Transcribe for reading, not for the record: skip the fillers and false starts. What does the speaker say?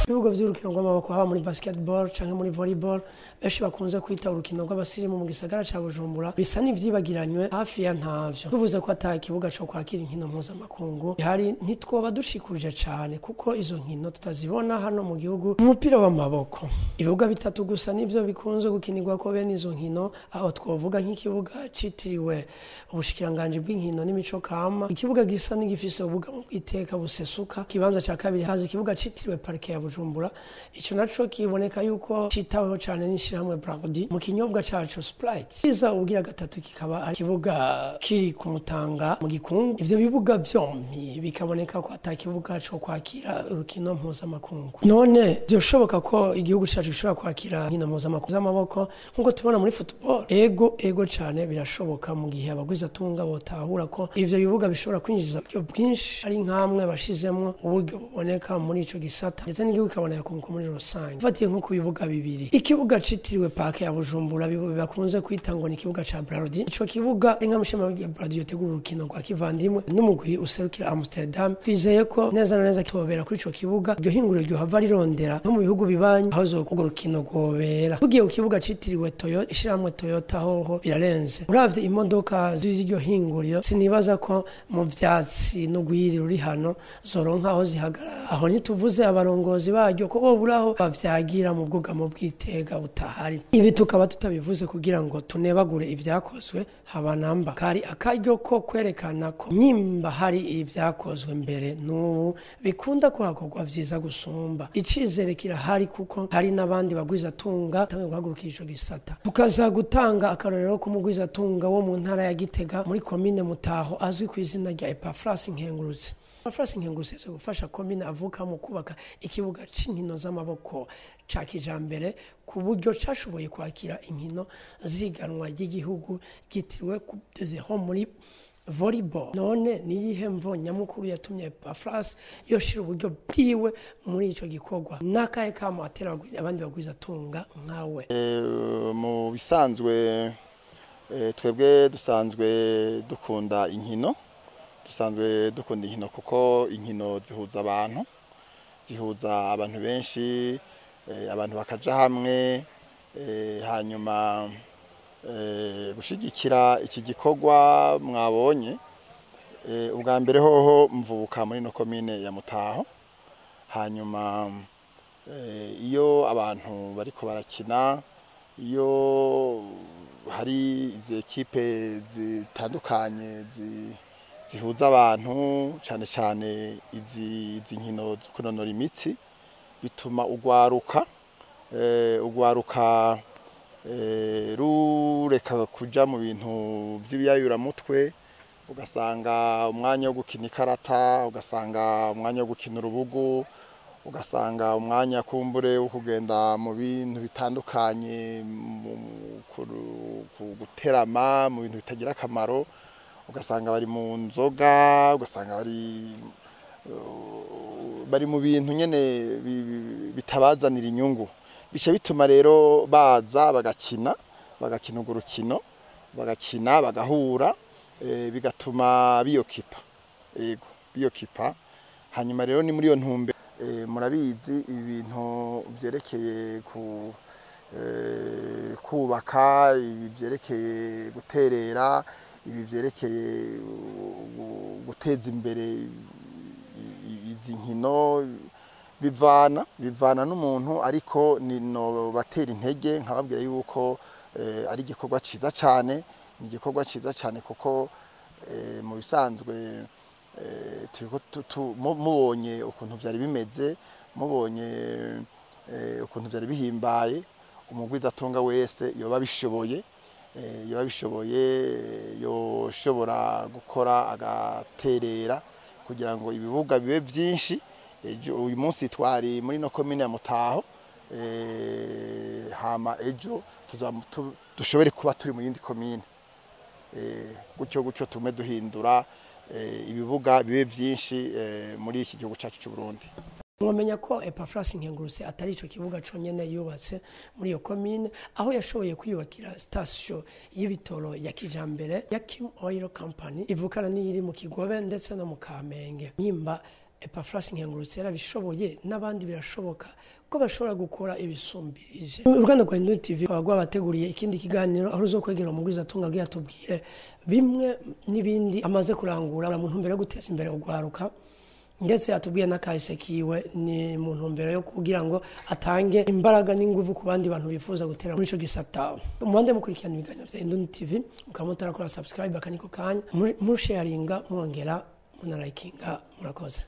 Ibibuga vy'urukino rw'amaboko, haba muri basketball canke muri volleyball, benshi bakunze kwita urukino rw'abasirimu, mu gisagara ca Bujumbura bisa n'ivyibagiranywe hafi ya ntavyo. Tuvuze ko ata kibuga co kwakira inkino mpuzamakungu hari, ntitwoba dushikuje cane, kuko izo nkino tutazibona hano mu gihugu. Mu mupira w'amaboko, ibibuga bitatu gusa nivyo bikunze gukinirwako bene izo nkino. Aho twovuga nk'ikibuga citiriwe ubushikiranganji bw'inkino n'imico kama, ikibuga gisa n'igifise ubugamo bw'iteka busesuka. Ikibanza ca kabiri haza ikibuga citiriwe parike ya Bujumbura. Ico naco kiboneka yuko citaweho cane n'ishirahamwe Brarudi mu kinyobwa caco Sprite. Iza ubugira gatatu kikaba ari ikibuga kiri ku Mutanga mu Gikungu. Ivyo bibuga vyompi bikaboneka ko ata kibuga co kwakira urukino mpuzamakungu. None vyoshoboka ko igihugu cacu gishobora kwakira inkino mpuzamakungu z'amaboko nkuko tubona muri football? Ego, ego cane, birashoboka mu gihe abagwizatunga botahura ko ivyo bibuga bishobora kwinjiza uburyo bwinshi, ari nkamwe bashizemwo uburyo buboneka muri ico gisata, ndetse n'igihugu kikabona yakunguka muri rusange. Ufatiye nko ku bibuga bibiri, ikibuga citiriwe parke ya Bujumbura bakunze kwita ngo ni ikibuga ca Brarudi, ico kibuga ari nka mushema wa Brarudi yotegura urukino rwa kivandimwe n'umugwi userukira Amsterdam, twizeye ko neza na neza kitobera kuri ico kibuga. Iryo hinguriro ryohava rirondera no mu bihugu bibanyi aho urwo rukino rwobera. Tugiye ku kibuga citiriwe Toyota, ishirahamwe Toyota, hoho birarenze. Uravye imodoka z'iryo hinguriro, sinibaza ko mu vyatsi n'ugwiri ruri hano zoronka aho zihagarara. Aho ntituvuze abarongozi baryo ko boburaho bavyagira mu bwugamo bw'itega butahari. Ibi tukaba tutabivuze kugira ngo tunebagure ivyakozwe, haba namba. Kari akaryo ko kwerekana ko nyimba hari ivyakozwe mbere, n'ubu bikunda ko hakorwa vyiza gusumba. Icizere kirahari kuko hari n'abandi bagwizatunga tangiye guhagurukira ico gisata. Tukaza gutanga akarorero k'umugwizatunga wo mu ntara ya Gitega muri komine Mutaho, azwi ku izina rya Epafras Nkengurutse. Epafras Nkengurutse yaje gufasha komine avuka mu kubaka ikibuga c'inkino z'amaboko ca kijambere, ku buryo cashoboye kwakira inkino ziganwa ry'igihugu ryitiriwe Coupe des Zéro muri volleyball. None niyihe mvo nyamukuru yatumye Epafras yoshira uburyo bwiwe muri ico gikorwa? Nakahe kamo atera abandi bagwizatunga nkawe? Mu bisanzwe twebwe dusanzwe dukunda inkino, dusanzwe dukunda inkino kuko inkino zihuza abantu, zihuza abantu benshi, abantu bakaja hamwe. Hanyuma gushigikira iki gikorwa mwabonye, ubwa mbere hoho mvuka muri no komine ya Mutaho. Hanyuma iyo abantu bariko barakina, iyo hari izi ekipe zitandukanye zihuza abantu, cane cane izi nkino zo kunonora imitsi, bituma ugwaruka rureka kuja mu bintu vy'ibiyayuramutwe, ugasanga umwanya wo gukina ikarata, ugasanga umwanya wo gukina urubugu, ugasanga umwanya kumbure wo kugenda mu bintu bitandukanye, guterama mu bintu bitagira akamaro, ugasanga bari mu nzoga, ugasanga bari mu bintu nyene bitabazanira inyungu. Bica bituma rero baza bagakina, bagakina urwo rukino, bagakina bagahura, bigatuma biyokipa, yego biyokipa. Hanyuma rero ni muri iyo ntumbe, murabizi ibintu vyerekeye ku kubaka, ibi vyerekeye guterera, ibi vyerekeye guteza imbere izi nkino, bivana n'umuntu. Ariko nino batera intege nkababwira yuko ari igikorwa ciza cane, ni igikorwa ciza cane kuko mu bisanzwe turiko mubonye ukuntu vyari bimeze, mubonye ukuntu vyari bihimbaye. Umugwizatunga wese yoba bishoboye, yoshobora gukora agaterera kugira ngo ibibuga bibe vyinshi. Uyu munsi twari muri no komine ya Mutaho, hama ejo dushobore kuba turi mu yindi komine, gutyo gutyo tume duhindura ibibuga bibe vyinshi muri iki gihugu cacu c'u Burundi. Mwamenya ko Epafras Nkengurutse atari ico kibuga conyene yubatse muri iyo komine, aho yashoboye kwiyubakira station y'ibitoro ya kijambere ya Kim Oil Company ivukana n'iyiri mu Kigobe ndetse no mu Kamenge. Nimba Epafras Nkengurutse yarabishoboye, n'abandi birashoboka ko bashobora gukora ibisumbirije. Uruganda rwa Indundi TV rukaba rwabateguriye ikindi kiganiro aho ruzokwegera umugwizatunga agiye atubwire bimwe n'ibindi amaze kurangura mu ntumbero yo guteza imbere urwaruka, ndetse atubwiye n'akahise kiwe, ni mu ntumbero yo kugira ngo atange imbaraga n'inguvu ku bandi bantu bifuza gutera muri ico gisata. Mubande mukurikirana ibiganiro vya Indundi TV, mukaba mutarakora subscribe akaniko kanya, musharinga, mwongera munarayikinga. Murakoze.